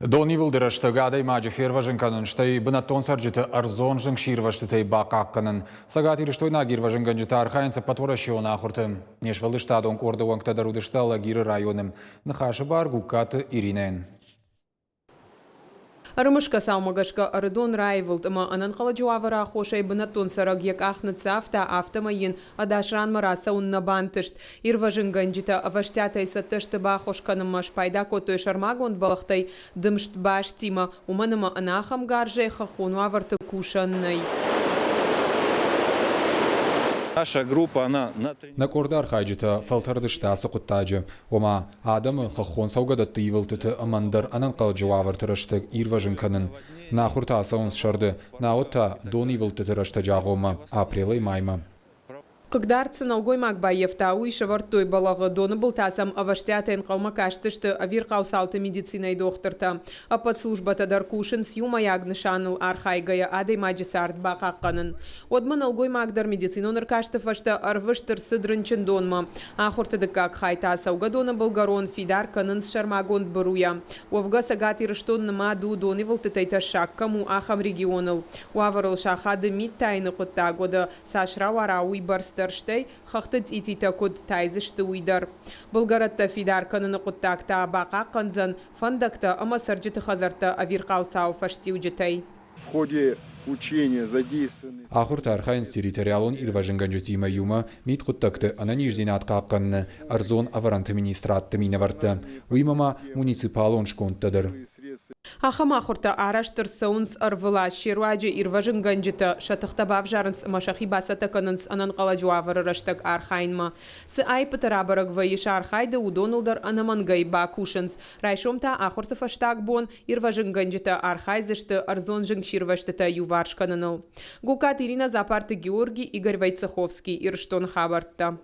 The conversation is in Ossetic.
Донивылды рӕстӕг адӕймаджы фервӕзын кӕнын, стӕй бынӕттон цӕрджыты ӕрдзон зынгсирвӕзтытӕй бахъахъхъӕнын. Цӕгатирыстойнаг ирвӕзынгӕнджытӕ архайынц ӕппӕтуӕрӕсеон ахуырты. Не сфӕлдыстадон къорды уӕнгтӕ дӕр уыдысты Алагиры районы. Ныхасы бар Гугкаты Иринӕйӕн. Ӕрымысгӕ цаумӕ гӕсгӕ Ӕрыдон раивылд ӕмӕ ӕнӕнхъӕлӕджы уавӕры аххосӕй бынӕттон цӕрӕг йӕ къах ныццавта, афтӕмӕй йын ӕдас ранмӕ рацӕуын нӕ бантыст. Ирвӕзынгӕнджытӕ ӕвӕстиатӕй цӕттӕ сты баххуыс кӕнынмӕ, спайда кодтой сӕрмагонд бӕлӕгътӕй дымст базтимӕ, уымӕн ӕмӕ ӕнӕ ахӕм гарзӕй хӕххон уавӕрты кусӕн нӕй. Наша группа, она на Нӕ къорды архайджытӕ фӕлтӕрд сты ацы хъуыддаджы, ома адӕмы хӕххон цӕугӕдӕтты ивылдтыты ӕмӕ ӕндӕр ӕнӕнхъӕлӕджы уавӕрты рӕстӕг ирвӕзын кӕнын. Нӕ ахуыртӕ ацӕуынц сӕрды, науӕд та донивылдтыты рӕстӕджы агъоммӕ, апрелӕй маймӕ. Хъыгдард цы нӕлгоймаг баййӕфта, уый сӕвӕрдтой бӕлӕгъы, доны былтӕ сӕм ӕвӕстиатӕй ӕнхъӕлмӕ кастысты ӕвирхъау цауты медицинӕйы дохтыртӕ. Ӕппӕт службӕтӕ дӕр кусынц иумӕйаг нысаныл архайгӕйӕ адӕймаджы цард бахъахъхъӕнын. Уӕдмӕ нӕлгоймаг дӕр медицинон ӕркасты фӕстӕ ӕрвыст ӕрцыд рынчындонмӕ. Ахуырты дыккаг хай та цӕугӕдоны былгӕрон фидар кӕнынц сӕрмагонд быруйӕ. Уӕвгӕ Цӕгат Ирыстон нымад у донивылдтытӕй тӕссаг кӕм у, ахӕм регионыл. Уавӕрыл сахады мит тайыны хъуыддаг уӕдӕ цас рауара, уый бӕрц дӕр, стӕй хӕхты цъититӕ куыд тайдзысты, уый дӕр. Былгӕрӕттӕ фидар кӕныны хъуыддаг та бахъахъхъӕндзӕн фӕндӕгтӕ ӕмӕ цӕрджыты хӕдзӕрттӕ ӕвирхъау цауы фӕстиуджытӕй. В ходе учения задействованы Ахуырты архайынц территориалон ирвӕзынгӕнджытимӕ иумӕ мидхъуыддӕгты, ӕнӕниздзинад хъахъхъӕныны, ӕрдзон ӕвӕрӕнты министрадты минӕвӕрттӕ, уыимӕ ма муниципалон скондтӕ дӕр. Ахӕм ахуыртӕ арӕзт ӕрцӕуынц ӕрвылаз. Се руаджы ирвӕзынгӕнджытӕ сӕ тыхтӕ бавзарынц ӕмӕ сӕхи бацӕттӕ кӕнынц ӕнӕнхъӕлӕджы уавӕры рӕстӕг архайынмӕ. Цы аиппытӕ рабӕрӕг вӕййы сӕ архайды, уыдоныл дӕр ӕнӕмӕнгӕй бакусынц. Райсом та ахуырты фӕстаг бон ирвӕзынгӕнджытӕ архайдзысты ӕрдзон зынгсирвӕзтытӕ иуварс кӕныныл. Гукаты Ирина, Дзапарты Георги, Игорь Войцеховский, Ирыстоны хабӕрттӕ.